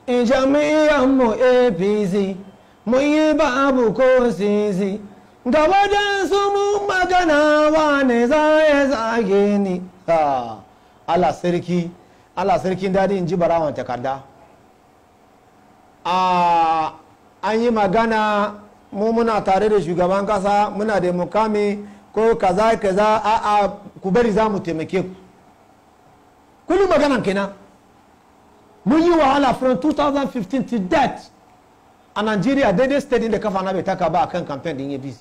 In mu APC mun yi babu ko sisi, ga wajensu mun magana, wane za ya zage ni? Allah sarki, Allah sarkin dadi, in ji barawan takarda. An yi magana, mu muna tare da shugaban kasa, muna da mukami ko kaza kaza. A a ku bari, za mu taimake ku. Kullum maganan kenan. Mun yi wahala from 2015 to date a Nigeria, daidai state da kafa na bai taka ba akan campaign din APC.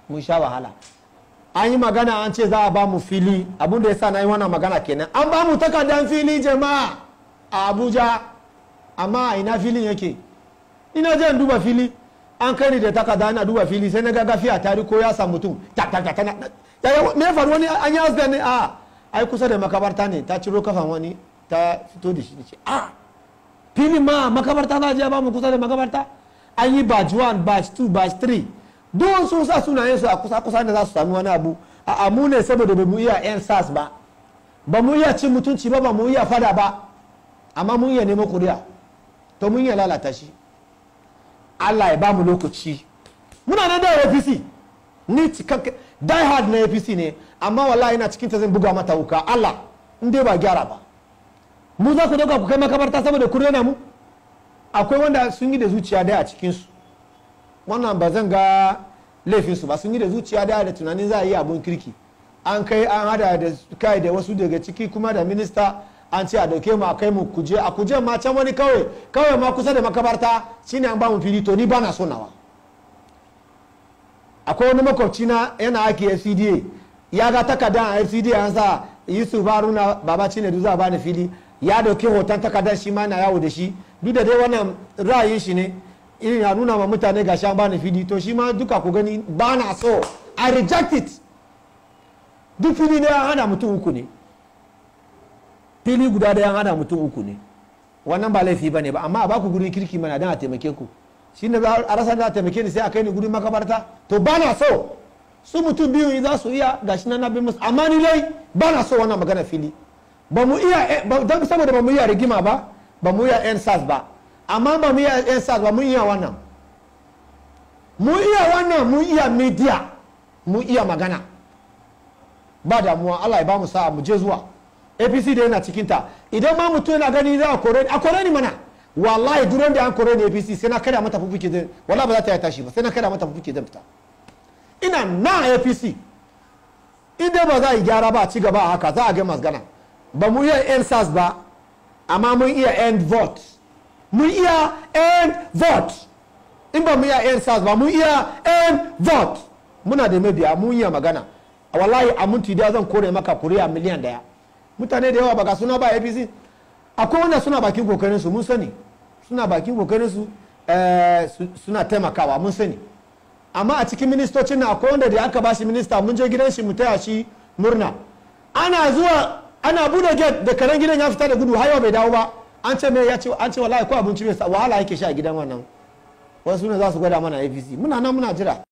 Mun sha wahala. An yi magana, an ce za a ba mu fili. Abin da ya sa na yi wannan magana kenan. An ba mu takardar fili, jama'a, a Abuja, amma a ina filin yake? Ina jan duba fili, an kai ni da takarda, ina duba fili, sai na ga gafiya tari ko ya samu mutum ta ta ta ta. Me ya faru? Wani an yi accident ne? A ai kusa da makabarta ne, ta ciro kafan wani ta fito da shi. Ce a filin ma makabarta za a je ba mu, kusa da makabarta. An yi batch 1, batch 2, batch 3, don sun sa sunayen su a kusa kusa da za su sami wani abu. A amu ne saboda ba mu iya EndSARS ba, ba mu iya cin mutunci ba, ba mu iya fada ba, amma mun iya nemo kuri'a. To mun iya lalata shi. Allah ya ba mu lokaci. Muna nan da APC. Ni cikakke die hard na APC ne, amma wallahi ina cikin ta, zan buga mata wuka. Allah, in dai ba gyara ba, mu za ku dauka ku kai makabarta saboda ku rena mu. Akwai wanda sun yi da zuciya daya a cikinsu, wannan ba zan ga laifinsu ba. Sun yi da zuciya daya da tunanin za a yi abun kirki. An kai, an hada da kai da wasu daga ciki, kuma da minista, an ce a dauke mu a kai mu Kuje. A Kuje ma can wani kawai kawai ma kusa da makabarta shine an ba mu fili. To ni ba na so nawa. Akwai wani makwabci na yana aiki FCDA, ya ga takardar a FCDA an sa Yusuf Haruna Baba Cinedu za a bani fili. Ya dauki hoton takardar, shi ma na yawo da shi. Duk da dai wannan ra'ayin shi ne, irin ya nuna ma mutane ga an bani fili. To shi ma duka ku gani, ba na so, I reject it. Duk fili ne an hana mutum uku ne, fili guda da an hana mutum uku ne. Wannan ba laifi ba ne ba, amma a baku gurin kirki mana don a taimake ku. Shi ne a rasa da a taimake ni, sai a kai ni gurin makabarta. To ba na so. Su mutum biyu za su iya, gashi nan na bi musu, amma ni dai ba na so wannan magana fili. Ba mu iya don saboda ba mu iya rigima ba, ba mu iya EndSARS ba, amma ba mu iya EndSARS ba, mun iya wannan, mu iya wannan, mu iya media, mu iya magana. Ba damuwa, Allah ya ba mu sa'a, mu je zuwa. APC da yana cikinta. Idan ma mutum yana gani za a kore ni, a kore ni mana. Wallahi duran da an kore ni APC, sai na kada mata fufuke zan, wallahi ba za ta yi tashi ba, sai na kada mata fufuke zan fita. Ina na APC. Idan ba za a yi gyara ba, a ci gaba a haka, za a ga magana. Ba mu iya EndSARS ba, amma mun iya end vote. Mun iya end vote. In ba mu iya EndSARS ba, mun iya end vote. Muna da mabiya, mun iya magana. Wallahi a minti daya zan kore maka kuri'a miliyan 1. Mutane da yawa ba ga suna ba APC. Akwai wanda suna bakin kokarin su, mun sani suna bakin kokarin su, suna taimakawa, mun sani. Amma a cikin ministocin na akwai wanda da aka bashi minista, mun je gidan shi mu taya shi murna, ana zuwa ana bude gate da karen gidan ya fita da gudu, har yau bai dawo ba. An ce me ya ce? An ce wallahi ko abinci bai wahala yake sha a gidan wannan. Wasu ne za su gwada mana APC. Muna nan muna jira.